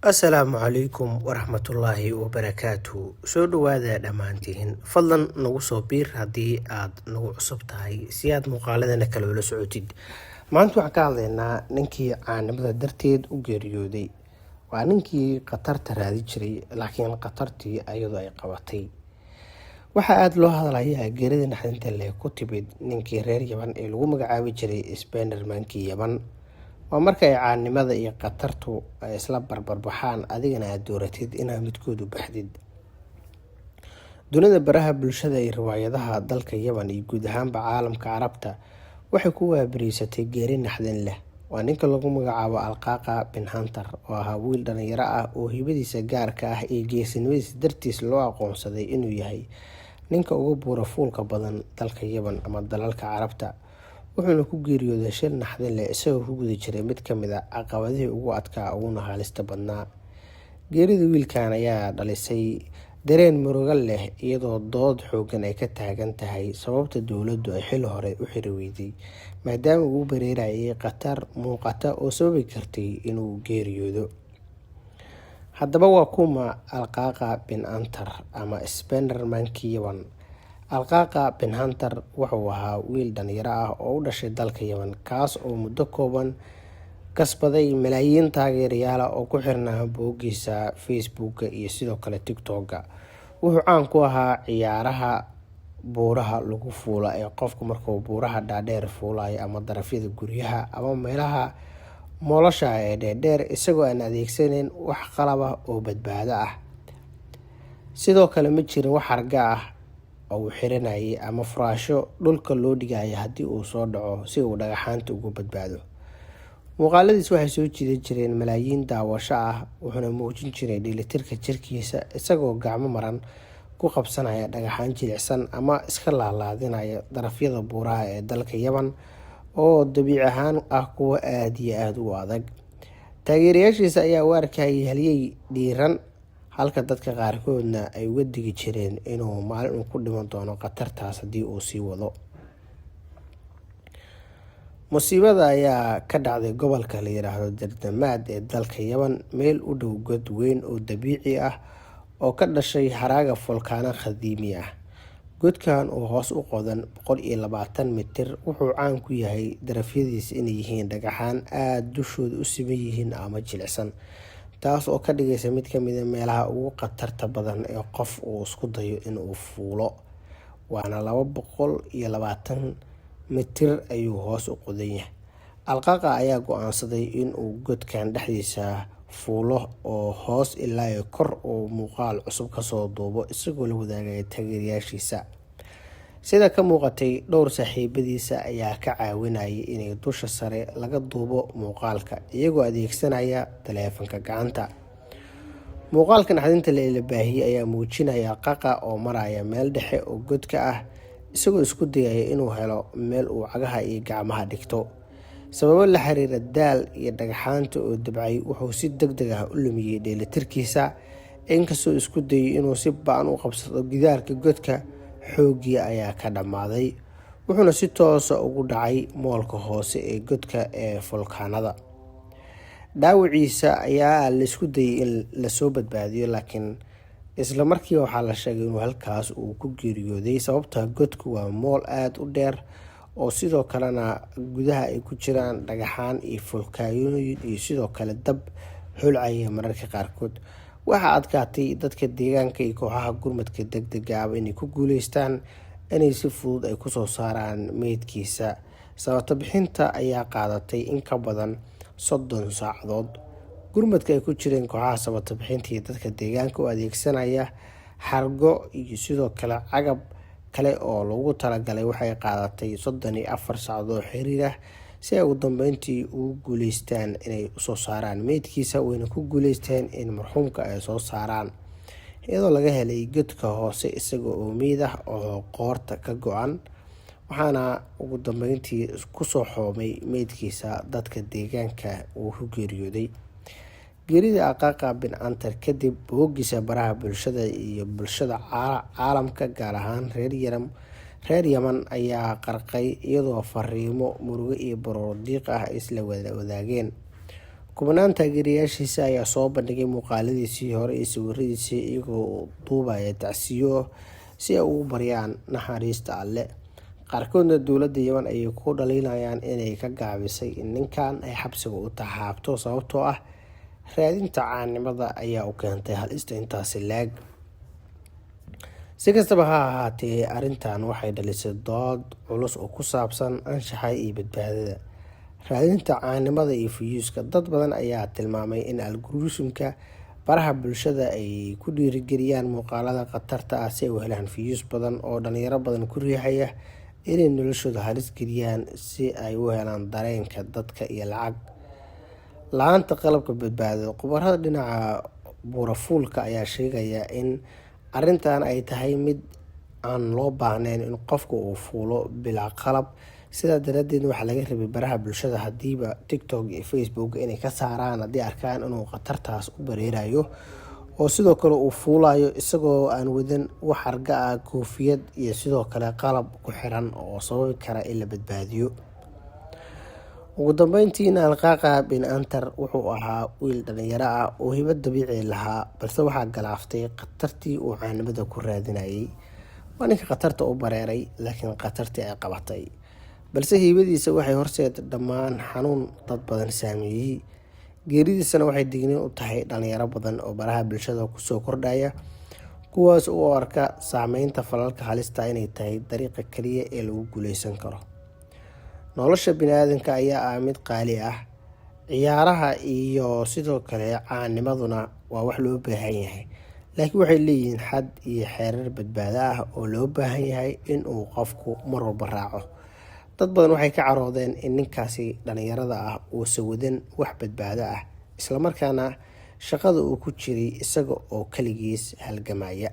Asalaamu calaykum waraxmatullaahi wabarakaatu. Soo dhawaada dhammaantiin. Fadlan nagu soo biir haddii aad nagu cusub tahay si aad muuqaaladana kale ula socotid. Maanta waxaan ka hadlaynaa ninkii caanimada darteed u geeriyooday. Waa ninkii khatarta raadi jiray, laakiin khatartii ayadoo ay qabatay. Waxaa aada loo hadlayaa geerida naxdinta leh ku timid ninkii reer Yaman ee lagu magacaabi jiray Spendermankii Yaman. Waa marka ay caanimada iyo khatartu ay isla barbarbaxaan, adigana aad dooratid inaad midkood u baxdid. Dunida baraha bulshada iyo riwaayadaha dalka Yaman iyo guud ahaanba caalamka Carabta waxay ku waabariisatay geeri naxdin leh. Waa ninka lagu magacaabo Alqaaqa bin Hunter, oo ahaa wiil dhalinyaro ah oo hibadiisa gaarka ah iyo geesinimadiisa dartiis loo aqoonsaday inuu yahay ninka ugu buura fuulka badan dalka Yaman ama dalalka Carabta. Wuxuuna ku geeriyooday shil naxdin leh isagoo ku guda jiray mid ka mid ah caqabadihii ugu adkaa uguna halista badnaa. Geerida wiilkan ayaa dhalisay dareen murugo leh, iyadoo dood xooggan ay ka taagan tahay sababta dowladdu ay xilli hore u xiri weyday, maadaama uu u bareerayay khatar muuqata oo sababi kartay inuu geeriyoodo. Haddaba, waa kuma Alqaaqa bin Antar ama Spendermankii Yaman? Alqaaqa bin Hunter wuxuu ahaa wiil dhalinyaro ah oo u dhashay dalka Yaman, kaas oo muddo kooban kasbaday malaayiin taageerayaal ah oo ku xirnaa boggiisa Facebooka iyo sidoo kale TikTok-ga. Wuxuu caan ku ahaa ciyaaraha buuraha lagu fuula ee qofku markuu buuraha dhaadheer fuulayo ama darafyada guryaha ama meelaha moolasha ee dheerdheer, isagoo aan adeegsaneyn wax qalab ah oo badbaado ah. Sidoo kale ma jirin wax xarga ah oo uu xiranayay ama furaasho dhulka loo dhigaya haddii uu soo dhaco si uu dhagaxaanta uga badbaado. Muuqaaladiis waxay soo jiidan jireen malaayiin daawasho ah, wuxuuna muujin jiray dheelitirka jirkiisa isagoo gacmo maran ku qabsanaya dhagaxaan jilicsan ama iska laalaadinaya darafyada buuraha ee dalka Yaman oo dabiici ahaan ah kuwo aada iyo aada u adag. Taageerayaashiisa ayaa u arkayay halyey dhiiran, halka dadka qaarkoodna ay uga digi jireen inuu maalin uu ku dhiman doono khatartaas haddii uu sii wado. Musiibada ayaa ka dhacday gobolka la yiraahdo Dardamaad ee dalka Yaman, meel u dhow god weyn oo dabiici ah oo ka dhashay haraaga folkaano qadiimi ah. Godkan oo hoos u qodan 120 mitir wuxuu caan ku yahay darafyadiisa inay yihiin dhagaxaan aada dushooda u siman yihiin ama jilicsan, taas oo ka dhigaysa mid ka mid ah meelaha ugu khatarta badan ee qof uu isku dayo inuu fuulo. Waana 220 mitir ayuu hoos u qodan yahay. Alqaaqa ayaa go-aansaday inuu godkan dhexdiisa fuulo oo hoos ilaa kor uu muuqaal cusub kasoo duubo, isagoo la wadaagaya taageerayaashiisa. Sida ka muuqatay, dhowr saaxiibadiisa ayaa ka caawinayay inay dusha sare laga duubo muuqaalka iyagoo adeegsanaya taleefanka gacanta. Muuqaalka naxdinta la baahiyey ayaa muujinaya Alqaaqa oo maraya meel dhexe oo godka ah, isagoo isku dayaya inuu helo meel uu cagaha iyo gacmaha dhigto. Sababo la xiriira daal iyo dhagxaanta oo dabcay, wuxuu si deg deg ah u lumiyey dheelitirkiisa. Inkastoo isku dayay inuu si ba-an u qabsado gidaarka godka, xooggii ayaa ka dhammaaday, wuxuuna si toosa ugu dhacay moolka hoose ee godka ee folkaanada. Dhaawiciisa ayaa la isku dayay in lasoo badbaadiyo, laakiin isla markiiba waxaa la sheegay inuu halkaas uu ku geeriyooday, sababta godku waa mool aada u dheer oo sidoo kalena gudaha ay ku jiraan dhagaxaan iyo folkaanooyin iyo sidoo kale dab holcaya mararka qaarkood. Waxaa adkaatay dadka deegaanka iyo kooxaha gurmadka degdega ah inay ku guuleystaan inay si fudud ay kusoo saaraan meydkiisa. Sababta bixinta ayaa qaadatay in ka badan 30 saacadood. Gurmadka ay ku jireen kooxaha sabata bixinta iyo dadka deegaanka u adeegsanaya xargo iyo sidoo kale cagab kale oo loogu talagalay waxay qaadatay 34 saacadood oo xiriir ah si ay ugu dambeyntii ugu guuleystaan inay usoo saaraan meydkiisa. Wayna ku guuleysteen in marxuumka ay soo saaraan, iyadoo laga helay godka hoose isaga oo meyd ah oo qoorta ka go-an. Waxaana ugu dambeyntii kusoo xoomay meydkiisa dadka deegaanka uu ku geeriyooday. Geerida Alqaaqa bin Antar kadib, boggiisa baraha bulshada iyo bulshada caalamka, gaar ahaan reer Yaman, ayaa qarqay, iyadoo fariimo murugo iyo baroor diiq ah ay isla wadaageen. Kubanaan taageerayaashiisa ayaa soo bandhigay muuqaaladiisii hore iyo sawiradiisii, iyagoo duubaya tacsiyo si ay ugu baryaan naxariista Alle. Qaarkoodna dowladda Yemen ayay ku dhaliilayaan inay ka gaabisay in ninkan ay xabsiga u taxaabto, sababtoo ah raadinta caanimada ayaa u keentay halista intaasi leeg. Si kastaba ha ahaatee, arrintan waxay dhalisay dood culus oo ku saabsan anshaxa iyo badbaadada, raadinta caanimada iyo views-ka. Dad badan ayaa tilmaamay in algorithm-ka baraha bulshada ay ku dhiirigeliyaan muuqaalada khatarta ah si ay u helaan views badan, oo dhalinyaro badan ku riixaya inay noloshooda halis geliyaan si ay u helaan dareenka dadka iyo lacag. La-aanta qalabka badbaado. Khubarada dhinaca buurafuulka ayaa sheegaya in arrintan ay tahay mid aan loo baahnayn in qofka uu fuulo bilaa qalab. Sidaa daraadeed, waxaa laga rabay baraha bulshada, hadiiba TikTok iyo Facebook, inay ka saaraan haddii arkaan inuu khatartaas u bareerayo, oo sidoo kale uu fuulayo isagoo aan wadan wax harga ah, koofiyad iyo sidoo kale qalab ku xiran oo sababi kara in la badbaadiyo. Ugu dambeyntiina, Alqaaqa bin Antar wuxuu ahaa wiil dhalinyaro ah oo hibo dabiici lahaa, balse waxaa galaaftay khatartii uu caanimada ku raadinayay. Waa ninka khatarta u bareeray, laakiin khatartii ay qabatay, balse hibadiisa waxay horseed dhammaan xanuun dad badan saameeyey. Geeridiisana waxay digniin u tahay dhalinyaro badan oo baraha bulshada kusoo kordhaya, kuwaas u arka saameynta falalka halista inay tahay dariiqa kaliya ee lagu guuleysan karo. Nolosha biniaadanka ayaa ah mid qaali ah. Ciyaaraha iyo sidoo kale caanimaduna waa wax loo baahan yahay, laakiin waxay leeyihiin xad iyo xeerar badbaado ah oo loo baahan yahay in uu qofku mar walba raaco. Dad badan waxay ka caroodeen in ninkaasi dhalinyarada ah uusan wadan wax badbaado ah, islamarkaana shaqada uu ku jiray isaga oo kaligiis halgamaya.